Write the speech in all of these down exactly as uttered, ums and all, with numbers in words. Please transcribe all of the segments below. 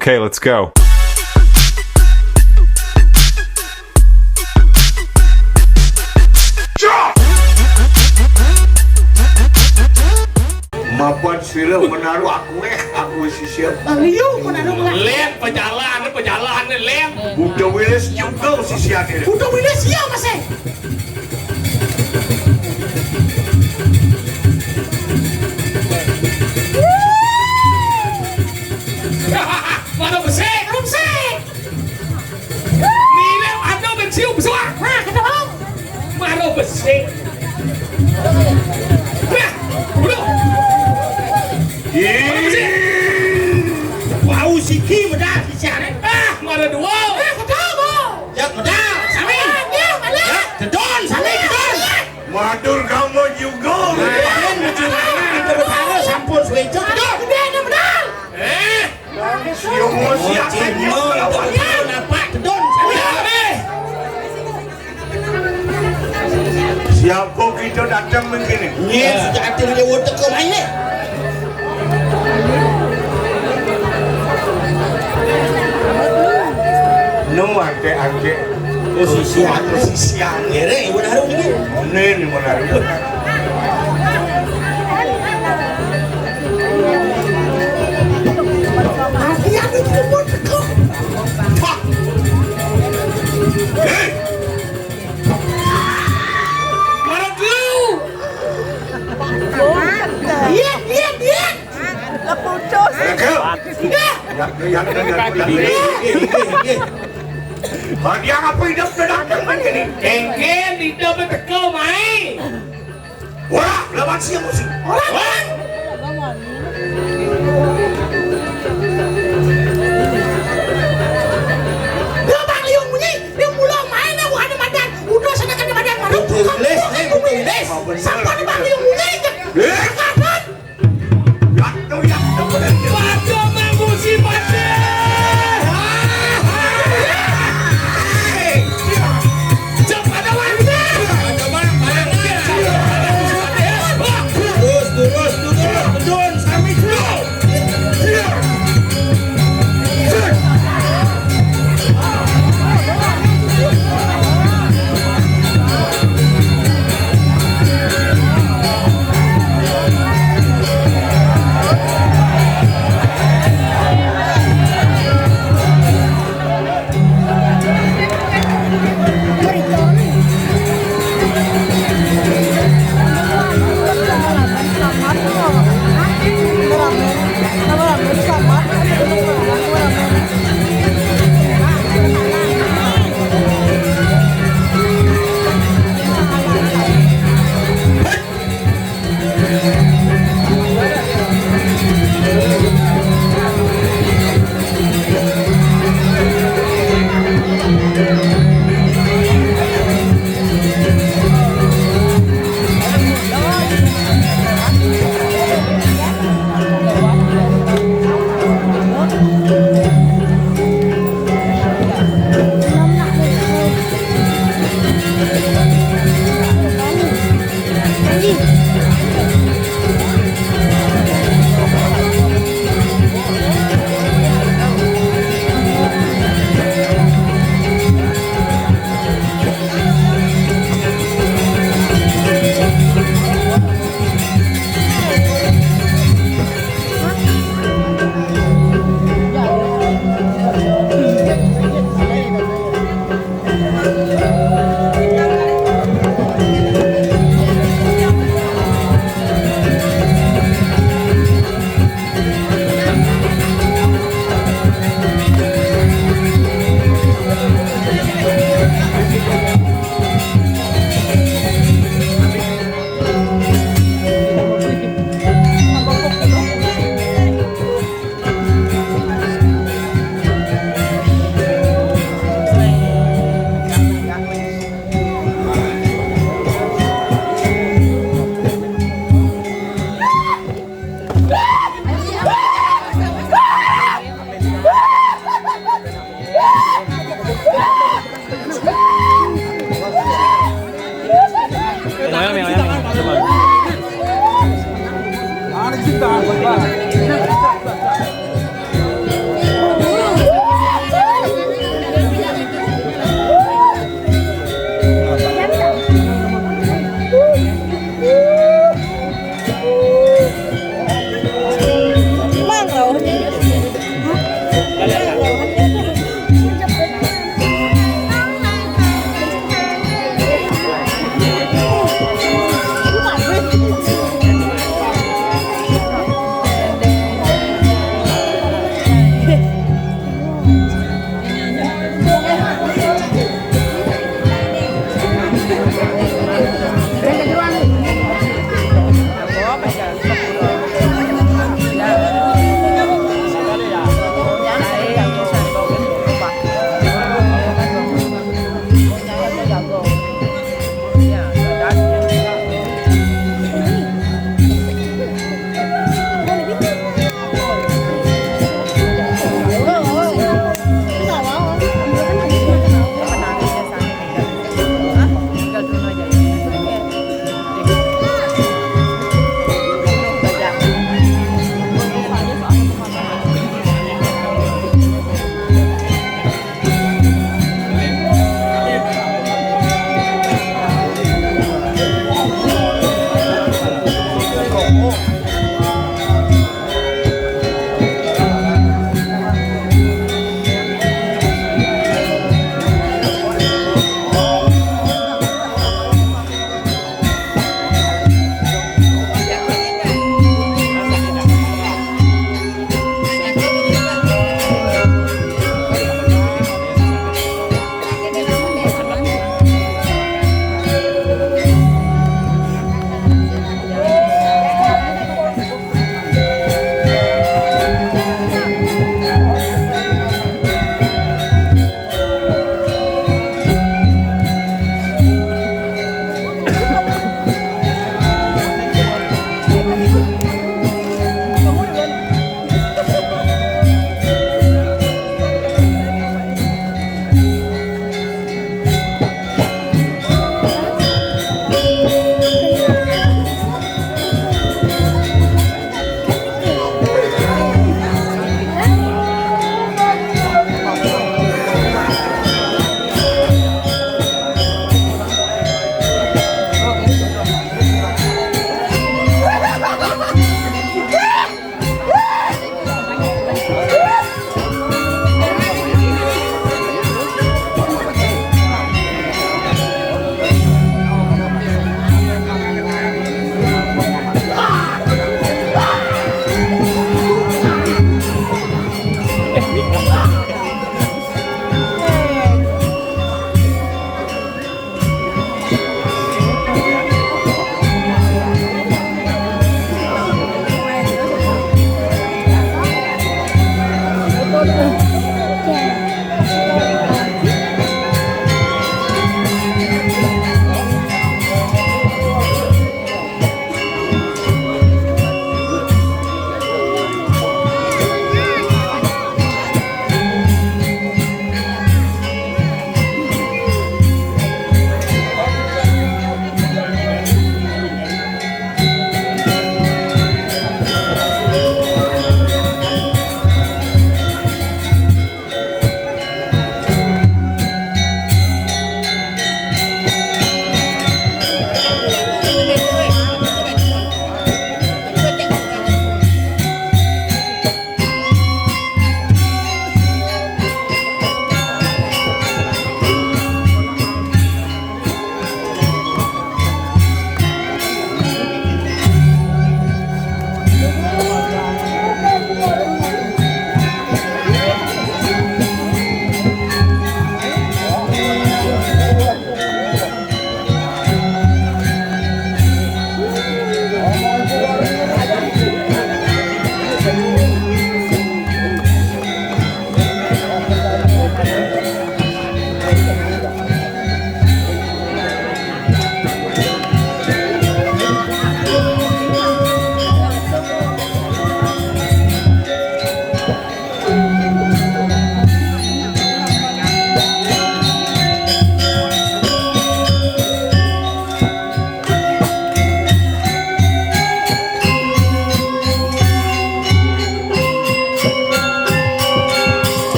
Okay, let's go. Mapan sira menaruh aku, eh, aku sisir. Bang Liu menaruh lah. Lén, pejalan, pejalan, lén. Udah wilis juga sisir akhirnya. Udah wilis ya, Mas, eh. Mana besik? Belum sih. Nilai ada mencium suar. Nah, kita mau. Mana besik? Nah, udah. Ih. Bau siki medah bicara. Ah, mana dua? Nah, kita mau. Ya, medah. Sami. Ya, mana? Ya, dedon, sami, dedon. Matur kamu juga. Lain mencium tangan, terus harus sampun suwejo, dedon. Gede, ini benar. Eh, siapa, siapa, siapa? Napak, dedon, sami. Eh. Siapa kita datang begini? Nyén sejak até dia udah teko main ni. Nu angke-angke. Posisian, posisian. Ngere, ibu naruh ni. Ini ni menarik. Hati-hati, dia pun teko. Pak. Hei. Marah dulu. Iya, iya, iya. Leputus. Mereka. Iya. Ya, ya, ya, ya, ya. Iya. Iya, iya, iya. Hadiah apa hidup sedang teman ini? Engken hidup teko mai. Wah, lawan siapa sih? Orang. Wah. Dia Bang Liung munyi, dia mula main yang ada madan. Udah sana kada madan baru. Betul, les, eh, betul, les. Sampai Bang Liung munyi. Eh? Angkatan. Yaitu yang sebenarnya. Pacul Mangusi Pati. Cepat awan. Terus, terus, terus, terus, sami terus.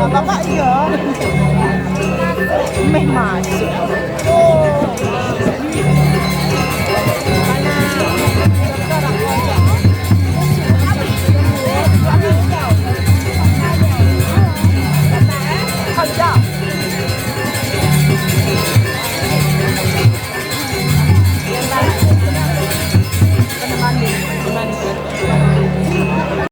Bapak iya. Meh masuk. Oh,